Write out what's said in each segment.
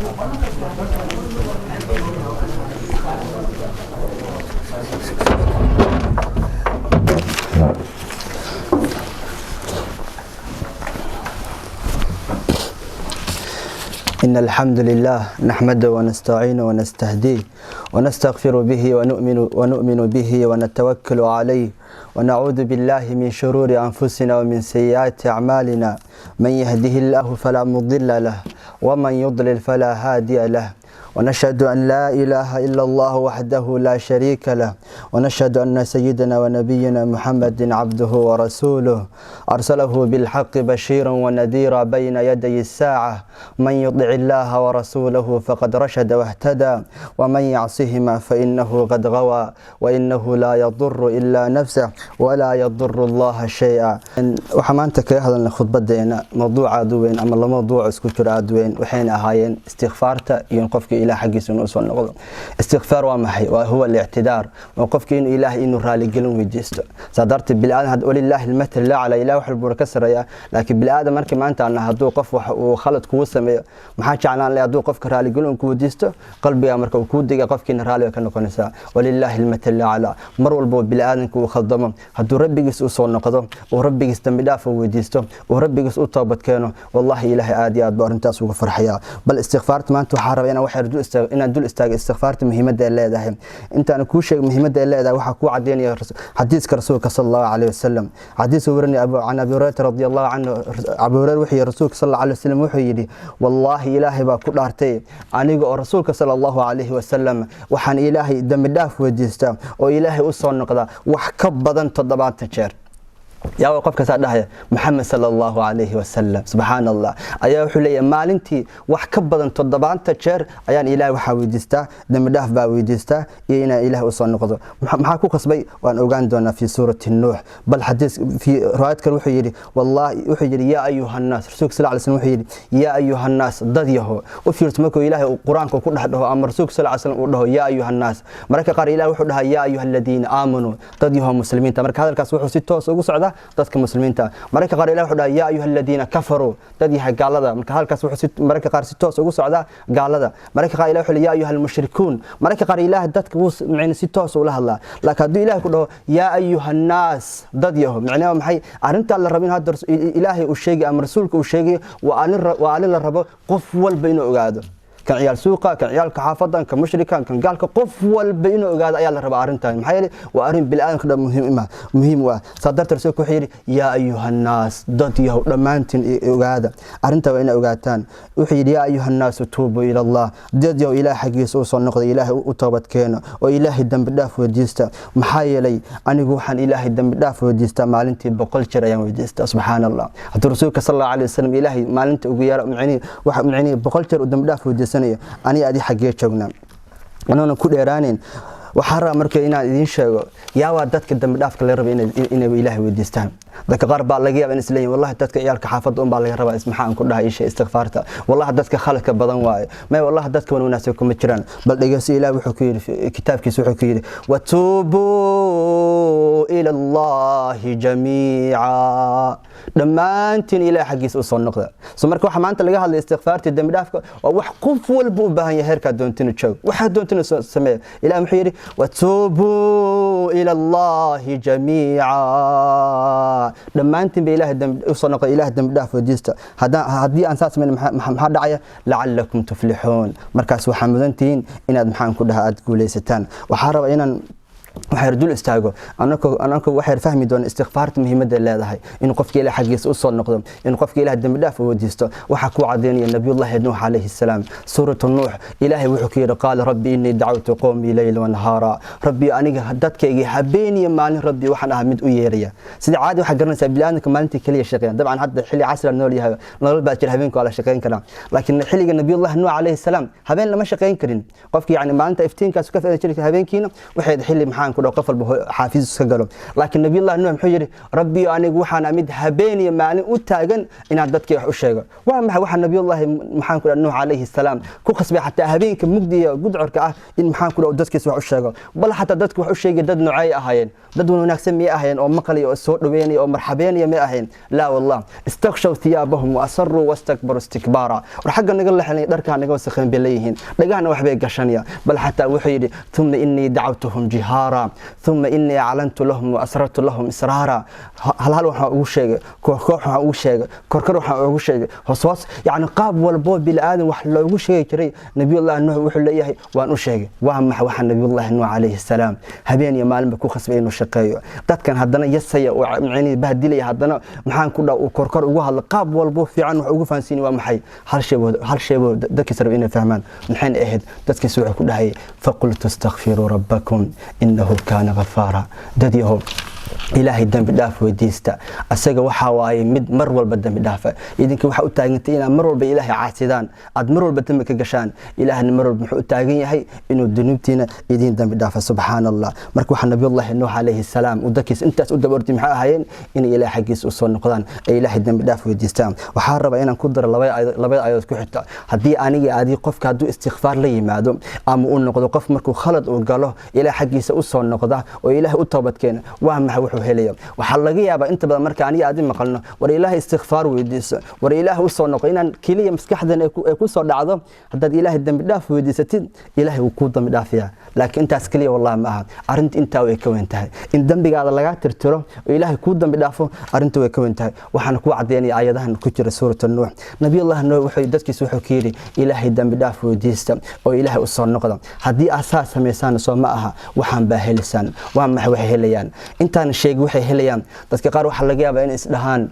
إن الحمد لله نحمده ونستعينه ونستهديه ونستغفر به ونؤمن به ونتوكل عليه ونعوذ بالله من شرور أنفسنا ومن سيئات أعمالنا، من يهده الله فلا مضل له ومن يضلل فلا هادي له، ونشهد أن لا إله إلا الله وحده لا شريك له، ونشهد أن سيدنا ونبينا محمد عبده ورسوله، أرسله بالحق بشيرا ونذيرا بين يدي الساعة، من يطع الله ورسوله فقد رشد واهتدى، ومن يعصهما فإنه قد غوى، وإنه لا يضر إلا نفسه ولا يضر الله شيئا. Waxaa maanta kaga hadalnay khudbadeena mawduuc aad u weyn ama laba mawduuc isku jiro aad u weyn, waxayna ahaayeen istikfaarta iyo in qofka ilaah xaggiisa inuu soo noqdo. Istikfaar waa maxay? Waa huwa alictidaar, waa qofka inuu ilaah inuu raaligelin weydiisto. Saa darteed bini'aadam, walilaahi almathal lacla, ilaah wax walbuu ka sareeyaa, laakiin bini'aadam markii maanta aan hadduu qof wax uu khalad kugu sameeyo, maxaa jeclaan lahay hadduu qofka raaligelin ku weydiisto? Qalbiga marka uu kuu diga, qofkiina raaliga ka noqonaysaa. Walilaahi almathal lacla. Mar walbo bini'aadamka uu khaldamo, hadduu rabbigiis u soo noqdo, uu rabbigiis dambi dhaaf uu weydiisto, uu rabbigiis u toobad keeno, wallahi ilaahay aad iyo aad buu arrintaas uga farxayaa. Bal istikfaarta maanta waxaa rabaa inaan wax yar dul istaago, inaan dul istaago istikfaarta muhiimadda ay leedahay. Intaan kuu sheego muhiimadda ay leedahay, waxaa kuu cadeynaya xadiiska rasuulka sala allahu calayhi wasalam. Xadiis uu warinaya can Abi Hurayrata radi allahu canhu. Abu Hurayra wuxuu yidhi, rasuulka sala allahu calayhi wasalam wuxuu yidhi: "Wallaahi, ilaahay baa ku dhaartay, aniga oo rasuulka sala allahu calayhi wasalam waxaan ilaahay dambi dhaaf weydiistaa oo ilaahay u soo noqdaa wax ka badan 70 jeer." Yaa qofkaasaa dhahaya? Maxamed sala allahu calayhi wasalam. Subxaan Allah, ayaa wuxuu leeyahay maalintii wax ka badan 70 jeer ayaan ilaah waxaa weydiistaa, dembi dhaaf baa weydiistaa iyo inaan ilaah usoo noqdo. Maxaa ku khasbay? Waan ogaan doonaa fi suurati Nuux. Bal xadiis fi riwaayad kale wuxuu yidhi, wallahi, wuxuu yidhi: "Yaa ayuha nnaas." Rasuulka sal lay slam wuxuu yidhi: "Yaa ayuha nnaas, dad yaho." U fiirso, markuu ilaahay uu qur-aanka ku dhex dhaho ama rasuulka sal lay slam uu dhaho "yaa ayuha nnaas", mararka qaar ilaah wuxuu dhahaa "yaa ayuha aladiina aamanuu", dad yaho muslimiinta. Marka hadalkaas wuxuu si toos ugu socdaa dadka muslimiinta. Mararka qaar ilah wuxuu dhahaa "yaa ayuha aladiina kafaruu", dad yahay gaalada. Marka halkaas wuxuu si mararka qaar si toos ugu socdaa gaalada. Mararka qaar ilah wuxuu leeyahay "yaa ayuha almushrikuun". Mararka qaar ilaah dadka wuu micna si toos ula hadlaa. Laakiin hadduu ilaah ku dhaho "yaa ayuha nnaas", dad yaho, micnaha maxay? Arrintaa la rabo in hadda ilaahay uu sheegay ama rasuulka uu sheegay waa arrin la rabo qof walba inuu ogaado, kan ciyaal suuqa, kan ciyaalka xaafadan, kan mushrikan, kan gaalka, qof walba inuu ogaado ayaa la rabaa arrintan. Maxaa yeelay waa arrin bini'aadamka dhan muhiim u ah. Saa darteed rasuulku wuxuu yidhi: "Yaa ayuha nnaas, dad yahow, dhammaantiin ogaada arrintaa, waa inay ogaataan." Wuxuu yidhi: "Yaa ayuha nnaasu tuubuu ila Allah", dad yahow, ilaah xaggiisa u soo noqday, ilaahay u toobad keeno oo ilaahay dambi dhaaf weydiista. Maxaa yeelay anigu waxaan ilaahay dambi dhaaf weydiistaa maalintii 100 jeer ayaan weydiistaa. Subxaan Allah, hadduu rasuulka sal allahu alayhi wasalam ilaahay maalinta ugu yara micnihi waxa micnihi 100 jeer uu dambi dhaaf weydiisanayo, aniga adi xaggee joognaa? Anoona ku dheeraaneyn, waxaa rabaa marka inaan idiin sheego yaa waa dadka dambi dhaafka laga raba inay ilaahay weydiistaan. Dadka qaar baa laga yaaba in isleeyihin: "Wallahi, dadka ciyaalka xaafadda un baa laga rabaa, maxaan ku dhahay isha istikfaarta, wallahi dadka khaladka badan waaye, may wallahi dadka wan wanaagsan kuma jiraan." Bal dhegeyso, ilaah wuxuu ku yidhi kitaabkiisa, wuxuu ku yidhi: "Watuubuu ila Allahi jamiica", dhammaantiin ilaah xaggiisa usoo noqda. So marka waxa maanta laga hadlay istikfaarta, dambi dhaafka, waa wax qof walba u baahan yahay. Heerkaa doontina joog, waxaa doontina sameeya. Ilaah muxuu yidhi? "Watuubuu ila Allahi jamiica", dhammaantiin ba ilaah usoo noqda, ilaah dambi dhaaf weydiista. Haddii aan saas samayn, maxaa dhacaya? "Lacalakum tuflixuun", markaas waxaa mudantihiin inaad, maxaan ku dhaha, aad guulaysataan. Waxaa rabaa inaan waxyar dul istaago, anako waxyar fahmi doona istikfaarta muhiimadda leedahay, in qofka ilaah xaggiisa usoo noqdo, in qofka ilaah dembi dhaaf weydiisto. Waxaa ku cadeynaya nabiyullahi Nuux calayhi salaam. Suuratu Nuux ilaahay wuxuu ku yidhi: "Qaala rabbi innii dacawtu qowmii leyla wanahaara", rabbi aniga dadkaygii habeen iyo maalin, rabbi, waxaan ahaa mid u yeeraya. Sida caadi waxaa garanaysaa bini'aadamka maalintii keliya shaqeeyaan. Dabcan hadda xilli casri nool yahay, nolol baa jira, habeenku waa la shaqeyn karaa, laakiin xilliga nabiyullahi Nuux calayhi salaam habeen lama shaqeyn karin. Qofki yani maalinta iftiinkaas ka faa'iidi jiray, habeenkiina waxay xilli, maxaan Maxaan ku dhaho, qof walba xaafiis iska galo. Laakiin Nabiyullahi Nuux muxuu yidhi? Rabbiyo, anigu waxaan mid habeen iyo maalin u taagan inaan dadkii wax u sheego. Waa maxay waxa Nabiyullahi, maxaan ku dhaha, Nuux calayhi salaam ku khasbay xataa habeenka mugdiga gudcurka ah in, maxaan ku dhaha, dadkiisa wax u sheego? Bal xataa dadku wax u sheegay dad noocay ahaayeen? Dad wanaagsan miyay ahaayeen oo maqlaya oo soo dhaweynaya oo marxabeynaya may ahayn? Laa wallah. Istakshaw thiyaabahum wa asaruu wastakbaru istikbaara. War xagga naga lexinay, dharkaa naga wasakhayn bay leeyihiin, dhagahana waxbay gashanaya. Bal xataa wuxuu yidhi: "Thumma innii dacawtuhum jihaara, thumma innii aclantu lahum wa asrartu lahum israara." Hal hal waxaan ugu sheegay, koox koox waxaan ugu sheegay, korkor waxaan ugu sheegay, hoos hoos, yacni qaab walbo bini aadan wax loogu sheegi jiray Nabiyullahi Nuux wuxuu leeyahay waan u sheegay. Waa maxay waxa Nabiyullahi Nuux calayhi salaam habeen iyo maalinba ku khasbay inuu shaqeeyo, dadkan haddana yasaya oo micnihi bahdilaya, haddana, maxaan ku dhaha, uu korkor ugu hadlo, qaab walbo fiican wax ugu fahansiini? Waa maxay? Hal shaybo dadkiisa raba inay fahmaan. Maxayna ahayd? Dadkiisa wuxuu ku dhahayay: "Faqultu istakfiruu rabbakum innahu kaana ghafaara." Dad yahow, Ilaahay dembi dhaaf weydiista. Asaga waxaa waaye mid mar walba dembi dhaafa. Idinka waxaa u taagantay inaad mar walba Ilaahay caasidaan, aad mar walba dembi ka gashaan. Ilaahna mar walba muxuu u taagan yahay? Inuu dunuubtiina idiin dembi dhaafa. Subxaana Allah. Marka waxaa Nabiyullahi Nuux calayhi salaam uu dadkiisa intaas u daba ortay maxay ahaayeen? Inay Ilaahay xaggiisa usoo noqdaan, ay Ilaahay dembi dhaaf weydiistaan. Waxaa rabaa inaan ku daro labada aayadood ku xigta. Haddii aniga adii qofka hadduu istikfaar la yimaado ama uu noqdo qof markuu khalad uu galo Ilaah xaggiisa usoo noqda oo Ilaahay u toobadkeena, waa maxay wuxuu helaya? Waxaa laga yaabaa inta badan marka aniga adi maqalno "War Ilaahay istikfaar weydiiso, war Ilaahay usoo noqo," inaan keliya maskaxdan ay ku soo dhacdo haddaad Ilaahay dembi dhaaf weydiisatid, Ilaahay wuu kuu dambi dhaafiyaa. Laakiin intaas keliya wallahi ma aha. Arrinta intaa way ka weyn tahay. In dembigaada lagaa tirtiro oo Ilaahay kuu dambi dhaafo, arrinta way ka weyn tahay. Waxaana kuu caddeynaya aayadahan ku jira suurata Nuux. Nabiyullahi Nuux wuxuu dadkiisa wuxuu ka yidhi: "Ilaahay dambi dhaaf weydiista oo Ilaahay usoo noqda. Haddii aad saa samaysaan, soo ma aha waxaan baa helisaan?" Waa maxay waxay helayaan? Intaan sheegi waxay helayaan, dadka qaar waxaa laga yaabaa inay isdhahaan: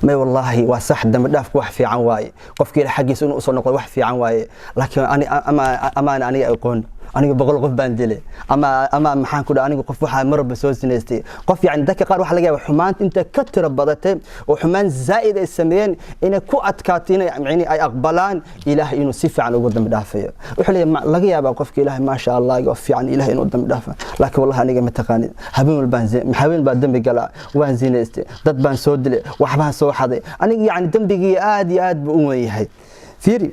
"May, wallaahi waa sax, dambi dhaafku wax fiican waaye, qofka Ilaah xaggiisa inuu usoo noqdo wax fiican waaye, laakiin amaan aniga aqoon, aniga 100 qof baan dilay, ama maxaan ku dhaha, aniga qof waxaa marba soo sinaystay." Qof yani dadka qaar waxaa laga yaaba xumaanta inta ka tiro badatay oo xumaan zaa'id ay sameeyeen inay ku adkaato inay micni ay aqbalaan Ilaah inuu si fiican ugu dambi dhaafayo. Wuxuu leeyahay: "Laga yaabaa qofka Ilaahay, maasha Allah, oo fiican, Ilaah inuu dambi dhaafa, laakiin wallahi aniga ma taqaanin, habeen walbaan habeen baan dambi galaa, waan zinaystay, dad baan soo dilay, waxbaan soo xaday, aniga yani dembigii aad iyo aad buu u weyn yahay." Fiiri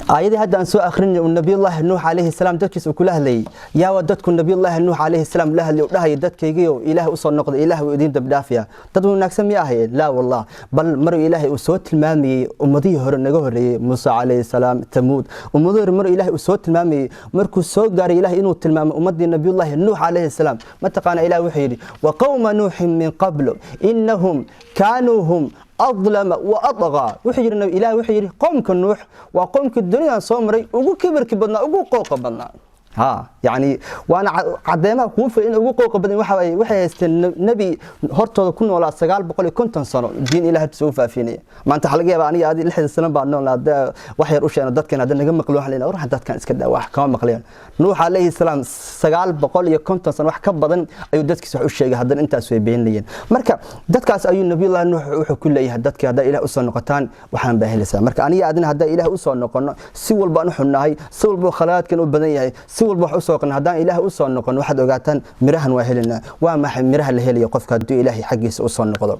aayadii hadda aan soo akhrinay uu Nabiyullaahi Nuux calayhi salaam dadkiisa uu kula hadlayay. Yaawa dadku Nabiyullaahi Nuux calayhi salaam la hadlay, u dhahaya: "Dadkaygiyow, Ilaahay usoo noqda, Ilaah wuu idiin dambi dhaafiyaa"? Dad wanaagsan miya ahayeen? Laa wallah. Bal maruu Ilaahay uu soo tilmaamayey ummadihii hore naga horreeyey, Muuse calayhi salaam, Tamuud, ummadihii hore, maruu Ilaahay uu soo tilmaamayey, markuu soo gaaray Ilaahay inuu tilmaamo ummadii Nabiyullaahi Nuux calayhi salaam, mataqaana Ilaah wuxuu yidhi: "Wa qawma nuuxin min qablu innahum kaanuu hum adlama wa adqaa." Wuxuu yidhi Ilaah, wuxuu yidhi qowmka Nuux waa qowmkii dunidan soo maray ugu kibirka badnaa, ugu qooqa badnaa. Ha, yani waana cadeemaha kuu fil in ugu qooqa badan waxa ay waxay haysteen nebi hortooda ku noolaa 950 sano, diin Ilaah hortiisa u faafinaya. Maanta waxaa laga yaabaa aniga adi 60 sano baan noolnaa. Hadda wax yar u sheegno dadkan, hadda naga maqlo, waxaan leenahay: "War dadkan iska daa, wax kama maqlayaan." Nuux calayhi salaam 950 sano wax ka badan ayuu dadkiisa wax u sheegay, haddana intaas way beenayeen. Marka dadkaas ayuu Nabiyullahi Nuux wuxuu ku leeyahay: "Dadka haddaa Ilaah usoo noqotaan, waxaan baa helaysaa." Marka aniga adina haddaa Ilaah usoo noqono, si walba aan u xunnahay, si walba khalaadkan u badan yahay, si walba wax usoo qan, haddaan Ilaah usoo noqono, waxaad ogaataan mirahan waa helinaa. Waa maxay miraha la helayo qofka hadduu Ilaahay xaggiisa usoo noqdo?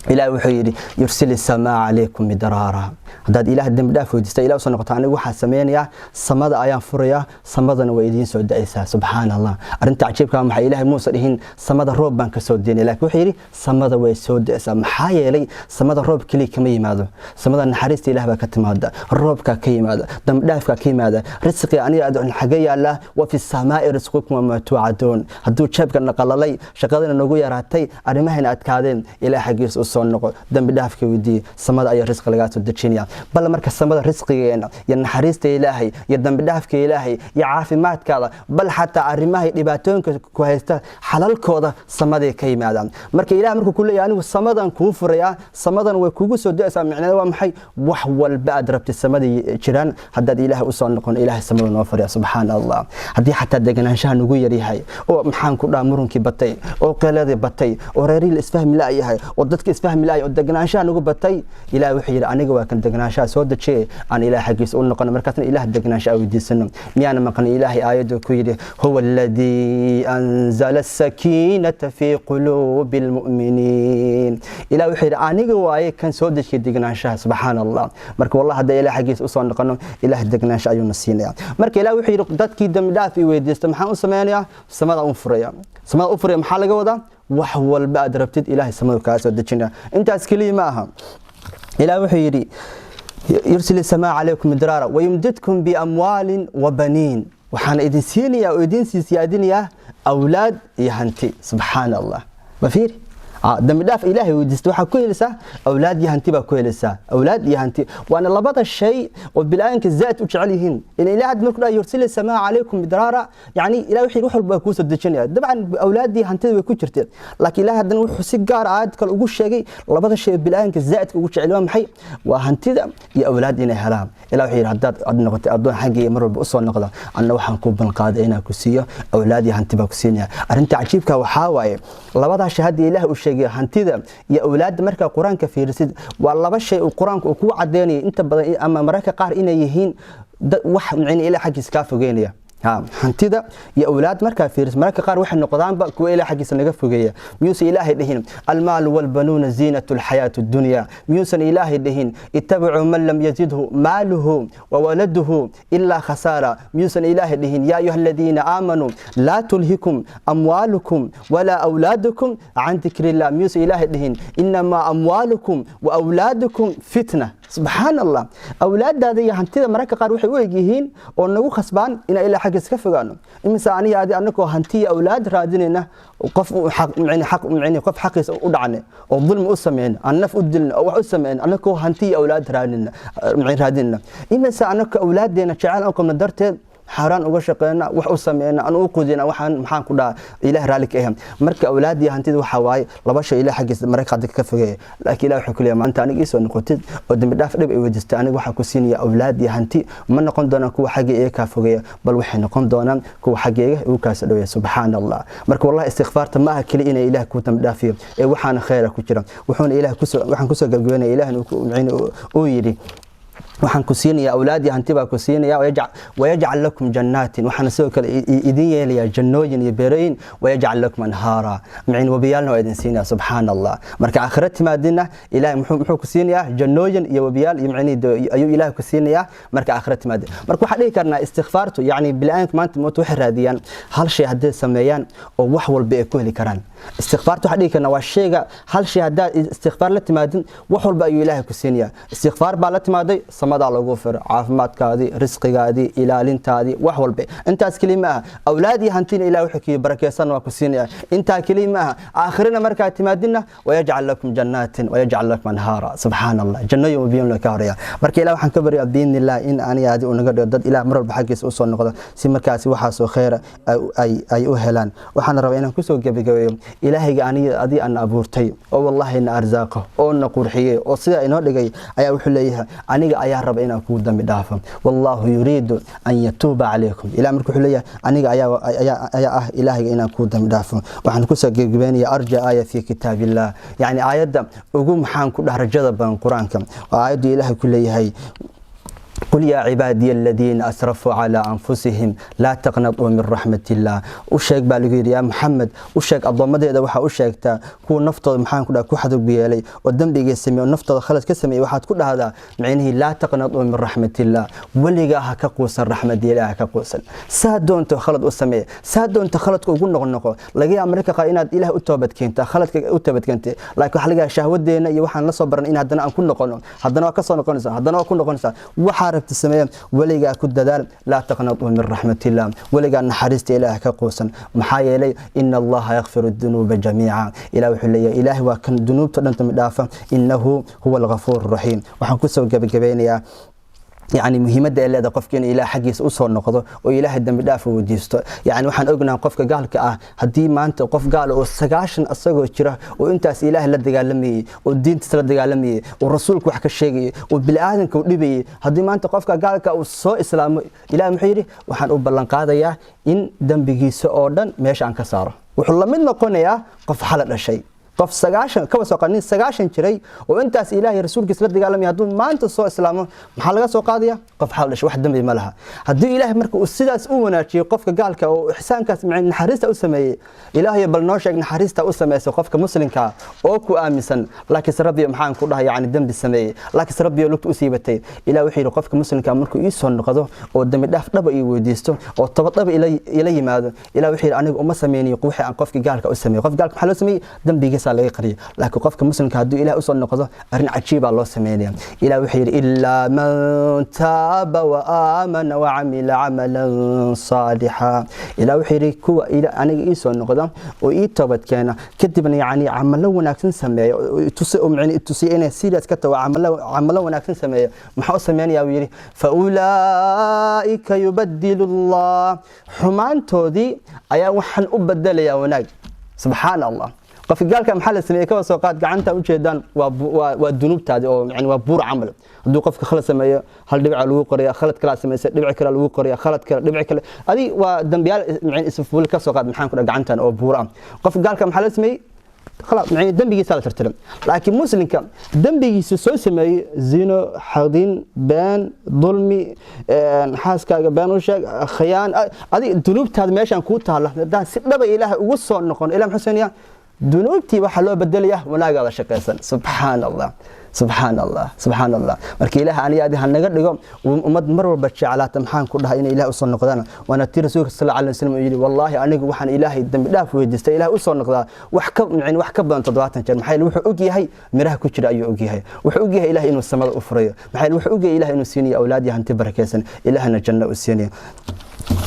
Ilaah wuxuu yidhi: "Yursili samaa calaykum midraara." Haddaad Ilaah dembi dhaaf weydiista, Ilah usoo noqoto, anigu waxaan sameynayaa samada ayaan furayaa, samadana way idiin soo da'aysaa. Subxaana Allah. Arrinta cajiibka maxay? Ilaahay muusa dhihin "Samada roob baan ka soo deynay," laakiin wuxuu yidhi samada way soo da'aysaa. Maxaa yeelay samada roob keliya kama yimaado. Samada naxariista Ilaah baa ka timaada, roobkaa ka yimaada, dambi dhaafkaa ka yimaada, risqiga aniga aad xagee yaallaa? "Wa fi samaai risqukum wamaa tuucaduun." Hadduu jeebka qalalay, shaqadana nagu yaraatay, arrimahayna adkaadeen, Ilaah xaggiisa u soo noqo, dambi dhaafka weydiiye, samada ayaa risqi lagaa soo dejinaya. Bal marka samada risqigeena iyo naxariista Ilaahay iyo dambi dhaafka Ilaahay iyo caafimaadkaada, bal xataa arrimaha iyo dhibaatooyinka ku haysta xalalkooda samaday ka yimaadaan. Marka Ilaah markuu ku leeyahay "Anigu samadan kuu furayaa, samadan way kugu soo da'aysaa," micnaheedu waa maxay? Wax walba aad rabtid samaday jiraan. Haddaad Ilaahay usoo noqon, Ilaahay samada noo furaya. Subxaana Allah. Haddii xataa deganaanshaha nugu yaryahay oo, maxaan ku dhaha, murunkii batay oo qeeladii batay oo reerihii la isfahmi la'yahay oo Dadka isfahmi lahay oo degnaanshaha nagu batay. Ilaah wuxuu yidhi, aniga waa kan degnaanshaha soo dejiye, aan Ilaah xaggiisa u noqono, markaasna Ilaah degnaansha aan weydiisano. Miyaana maqan Ilaahay aayaddu ku yidhi, "Huwa aladii anzala asakiinata fi quluubi almu'miniin"? Ilaah wuxuu yidhi, aniga waaye kan soo dejiyay degnaanshaha. Subxaana Allah. Marka wallah, hadda Ilaah xaggiisa usoo noqono, Ilaah degnaansha ayuuna siinaya. Marka Ilaah wuxuu yidhi, dadkii dambi dhaaf i weydiista maxaan u sameynayaa? Samada u furaya. Samada u furaya maxaa laga wadaa? Wax walba aad rabtid Ilaahay samadu kaa soo dejinaya. Intaas keliya ma aha. Ilaah wuxuu yidhi, "Yursil samaa calaykum midraara wayumdidkum biamwaalin wabaniin." Waxaana idin siinayaa oo idin sii siyaadinayaa awlaad iyo hanti. Subxaana Allah. Ma fiiri, dambi dhaaf Ilaahay weydiista waxaa ku helaysaa awlaad iyo hanti baa ku helaysaa. Awlaad iyo hanti waana labada shay oo bilaayanka zaad u jecel yihiin. In Ilaah hadda markuu dhahay, "Yursil samaa calaykum midraara," yani Ilaah wuxuu wax walba kuu soo dejinaya. Dabcan awlaadii hantida way ku jirteen, laakiin Ilaah haddana wuxuu si gaar aayad kale ugu sheegay labada shay oo bilaayanka zaadka ugu jecel. Waa maxay? Waa hantida iyo awlaad inay helaan. Ilaah wuxuu yidhi, haddaad ad noqotay addoon xaggayga mar walba usoo noqda, anna waxaan kuu balqaaday inaan ku siiyo awlaad iyo hanti baa ku siinaya. Arrinta cajiibka waxaa waaye, labadaa shay haddii Ilaah uu sheegay, hantida iyo awlaadda, markaa Qur-aanka fiirisid, waa laba shay uu Qur-aanka uu kuu cadeynaya inta badan ama mararka qaar inay yihiin wax micni Ilaah xaggiisa kaa fogeynaya. Hantida iyo awlaad markaa fiiris, mararka qaar waxay noqdaanba kuwa Ilaah xaggiisa naga fogeeya. Miyuusan Ilaahay dhihin, "Almaalu walbanuuna ziinatu alxayaati addunya"? Miyuusan Ilaahay dhihin, "Ittabicuu man lam yazidhu maaluhu wawaladuhu ilaa khasaara"? Miyuusan Ilaahay dhihin, "Yaa ayuha aladiina aamanuu laa tulhikum amwaalukum walaa awlaadukum can dikri illah"? Miyuusan Ilaahay dhihin, "Inamaa amwaalukum wa awlaadukum fitna"? Subxaan Allah. Awlaadaada iyo hantida mararka qaar waxay u egyihiin oo nagu khasbaan inaan Ilaah xaggiisa ka fogaano. Imise aniga adi anagoo hanti iyo awlaad raadinayna qof xaq qof xaqiisa u dhacne oo dulmi u sameyna, aan naf u dilna oo wax u sameyna, anagoo hanti iyo awlaad raadinayna? Imise anagoo awlaadeena jecel aan qabno darteed xaaraan uga shaqeyna, wax u sameyna, aan u qudina waxaan, maxaan ku dhaha, Ilaah raalli ka ahayn? Marka awlaad iyo hantida waxaa waaye laba shay Ilaah xaggiisa mararka qaar ka fogeeya. Laakiin Ilaah wuxuu ku leeyahay, maanta aniga iisoo noqotid oo dambi dhaaf dhib ay weydiistay, aniga waxaa ku siinaya awlaad iyo hanti. Ma noqon doonaan kuwa xagga iga kaa fogeeya, bal waxay noqon doonaan kuwa xagga iga igu kaasoo dhaweeya. Subxaan Allah. Marka wallahi, istikfaarta ma aha keli inay Ilaah ku dambi dhaafiyo ee waxaana khayra ku jira. Wuxuuna Ilaah kusoo, waxaan kusoo gabgabeynaya, Ilaahna uu yidhi, waxaan ku siinayaa awlaad iyo hanti baa ku siinaya. "Wayajcal lakum jannaatin," waxaana sidoo kale idin yeelayaa jannooyin iyo beerooyin. "Wayajcal lakum anhaara," micin webiyaalna waa idin siinaya. Subxaan Allah. Marka aakhira timaadina, Ilahay muxuu ku siinayaa? Jannooyin iyo webiyaal iyo micnihi ayuu Ilahay ku siinayaa marka aakhira timaadina. Marka waxaan dhihi karnaa istikfaartu, yacni bilaayanka maanta moota waxay raadiyaan hal shay hadday sameeyaan oo wax walba ay ku heli karaan. Istikfaarta waxaan dhihi karnaa waa shayga hal shay haddaad istikfaar la timaadin, wax walba ayuu Ilaahay ku siinayaa. Istikfaar baa la timaaday, samadaa lagu firo, caafimaadkaadii, risqigaadii, ilaalintaadii, wax walba. Intaas keliya ma aha, awlaad iyo hantina Ilahay wuxuu kii barakeysan waa ku siinaya. Intaa keliya ma aha, aakhirina markaad timaadina, "Wayajcal lakum jannaatin wayajcal lakum anhaara." Subxaan Allah. Jannooyin wabiyon ka horeeya. Marka Ilah waxaan ka baryaa biidni illah in aniga adi uu naga dhigo dad Ilah mar walba xaggiisa usoo noqdo, si markaasi waxaasoo kheyra ay u helaan. Waxaan rabaa inaan kusoo gebagabeeyo, Ilaahayga aniga adi ana abuurtay oo wallahi na arsaaqo oo na qurxiyey oo sidaa inoo dhigay ayaa wuxuu leeyahay, aniga ayaa raba inaan kuu dambi dhaafo. "Wallaahu yuriidu an yatuuba calaykum." Ilah marka wuxuu leeyahay, aniga ayaa ah Ilaahayga inaan kuu dambi dhaafo. Waxaan kusoo gebagabeynaya arja aaya fi kitaab illah, yacni aayadda ugu, maxaan ku dhah, rajada badan Qur-aanka, waa aayaddu Ilaahay ku leeyahay, "قل يا عبادي الذين أسرفوا على أنفسهم لا تقنطوا من رحمة الله." U sheeg baa lagu yidhi, yaa Maxamed, u sheeg addoommadeeda, waxaa u sheegtaa kuwa naftooda, maxaan ku dhaha, ku xadgudub yeelay oo dembiga sameeyey oo naftooda khalad ka sameeyey, waxaad ku dhahdaa micnihii, "Laa taqnatuu min raxmatillah." Weligaa ha ka quusan raxmadda Ilaah, ha ka quusan. Saa doonto khalad u sameeye, saa doonto khaladka ugu noqnoqo. Laga yaaba mararka qaar inaad Ilaah u toobad keentaa, khaladka u toobad keentay, laakiin waxaa laga yaaba shahwadeena iyo waxaan la soo baran in haddana aan ku noqono. Haddana waa ka soo noqonaysaa, haddana waa ku noqonaysaa. Waxaa rabta sameeye, weligaa ku dadaal. "Laa taqnatuu min raxmatillah." Weligaa naxariista Ilaah ka quusan. Maxaa yeelay, "Ina Allaha yakfiru dunuuba jamiica." Ilah wuxuu leeyahay, Ilaahay waa kan dunuubta dhan dambi dhaafa. "Innahu huwa alghafuur raxiim." Waxaan kusoo gebagabeynayaa, yani muhiimadda ay leedahay qofka inuu Ilaah xaggiisa usoo noqdo oo Ilaahay dambi dhaaf weydiisto. Yani waxaan ognahay qofka gaalka ah, haddii maanta qof gaal oo 90 asagoo jira oo intaas Ilaahay la dagaalamayey oo diintiis la dagaalamayey oo rasuulka wax ka sheegayay oo bini-aadanka u dhibayay, haddii maanta qofka gaalka uu soo islaamo, Ilaah muxuu yidhi? Waxaan u ballan qaadayaa in dembigiisa oo dhan meesha aan ka saaro. Wuxuu la mid noqonayaa qof xala dhashay. Qof 90 kaba soo qaad, nin 90 jiray oo intaas Ilaahay rasuulkiisa la dagaalamay, hadduu maanta soo islaamo, maxaa laga soo qaadaya? Qof xal dhashay, wax dambi ma laha. Haddii Ilaahay marka uu sidaas u wanaajiyey qofka gaalka oo ixsaankaas, naxariista u sameeyey, Ilaahay bal noo sheeg naxariista u sameysay qofka muslimka oo ku aaminsan, laakiinse Rabbi, maxaan ku dhahay, yani dambi sameeyey, laakiinse Rabbi lugta u siibatay. Ilaah wuxuu yidhi, qofka muslimka markuu ii soo noqdo oo dambi dhaaf dhaba ii weydiisto oo toobad dhaba ila yimaado, Ilaah wuxuu yidhi, aniga uma sameynayo wixii aan qofka gaalka u sameeyey. Qof gaalka maxaa loo sameeyey? Dambigiisa laga qariyay. Laakiin qofka muslimka hadduu Ilaah usoo noqdo, arrin cajiibaa loo sameynaya. Ilaah wuxuu yidhi, ilaa man taaba wa aamana wa camila camalan saalixa. Ilaah wuxuu yidhi, kuwa aniga ii soo noqda oo ii toobad keena, kadibna yani camalo wanaagsan sameeya, tusiya inay serious ka taho, camalo wanaagsan sameeya, maxaa u sameynayaa? Buu yidhi, fa ulaa'ika yubadilu Allah, xumaantoodii ayaa waxaan u bedelayaa wanaag. Subxaan Allah. Qofka gaalka maxaa la sameeyey? Kaba soo qaad gacanta ujeedaan waa dunuubtaadi oo yani waa buur camal. Hadduu qofka khalad sameeyo, hal dhibca lagu qoraya, khalad kalaa sameysay, dhibci kale lagu qoraya, khalad kale, dhibci kale, adi waa dambiyaal yani isfuul. Ka soo qaad, maxaan ku dhaha, gacantan oo buur ah. Qofka gaalka maxaa la sameeyey? Khalaas, yani dembigiisa la tirtiray. Laakiin muslimka dembigiisa soo sameeyey, zino, xadin, been, dulmi, xaaskaaga been u sheeg, khiyaan, adi dunuubtaada meeshaan kuu taalla, haddaan si dhaba Ilaahay ugu soo noqon, Ilah muxuu sameeyaa? Dunuubtii waxaa loo bedelayaa wanaagaada shaqaysan. Subxaan Allah, subxaan Allah, subxaan Allah. Marka Ilaah aniga adi hanaga dhigo ummad mar walba jeclaata, maxaan ku dhahay, inay Ilaah usoo noqdaan. Waana tii rasuulka sal alay wasallam uu yidhi, wallaahi anigu waxaan Ilaahay dambi dhaaf weydiistay, Ilaah usoo noqdaa wax ka yani wax ka badan 70 jeer. Maxaa yeele wuxuu og yahay miraha ku jira ayuu og yahay. Wuxuu og yahay Ilaah inuu samada u furayo. Maxaa yeele wuxuu og yahay Ilaah inuu siinayo awlaad iyo hanti barakaysan, Ilaahna janno u siinayo.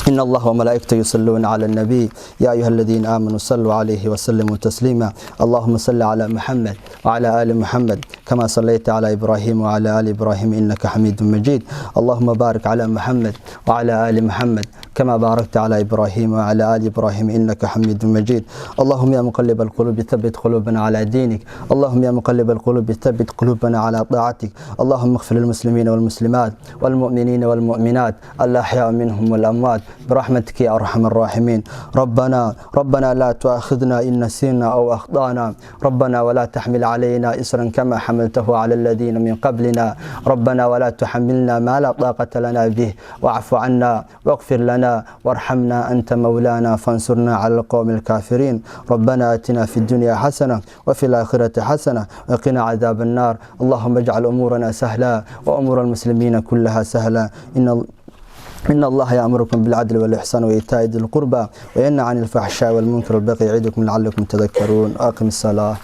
إن الله وملائكته يصلون على النبي، يا أيها الذين آمنوا صلوا عليه وسلموا تسليما. اللهم صل على محمد وعلى آل محمد كما صليت على إبراهيم وعلى آل إبراهيم إنك حميد مجيد. اللهم بارك على محمد وعلى آل محمد كما باركت على إبراهيم وعلى آل إبراهيم إنك حميد مجيد. اللهم يا مقلب القلوب ثبت قلوبنا على دينك. اللهم يا مقلب القلوب ثبت قلوبنا على طاعتك. اللهم اغفر للمسلمين والمسلمات والمؤمنين والمؤمنات، الأحياء منهم والأموات، برحمتك يا أرحم الراحمين. ربنا ربنا لا تؤاخذنا إن نسينا أو أخطأنا. ربنا ولا تحمل علينا إصرا كما حملته على الذين من قبلنا. ربنا ولا تحملنا ما لا طاقة لنا به، واعف عنا واغفر لنا وارحمنا، أنت مولانا فانصرنا على القوم الكافرين. ربنا آتنا في الدنيا حسنة وفي الآخرة حسنة وقنا عذاب النار. اللهم اجعل أمورنا سهلا وأمور المسلمين كلها سهلا. إن الله يأمركم بالعدل والإحسان وإيتاء ذي القربى وينهى عن الفحشاء والمنكر والبغي يعظكم لعلكم تذكرون. أقم الصلاة.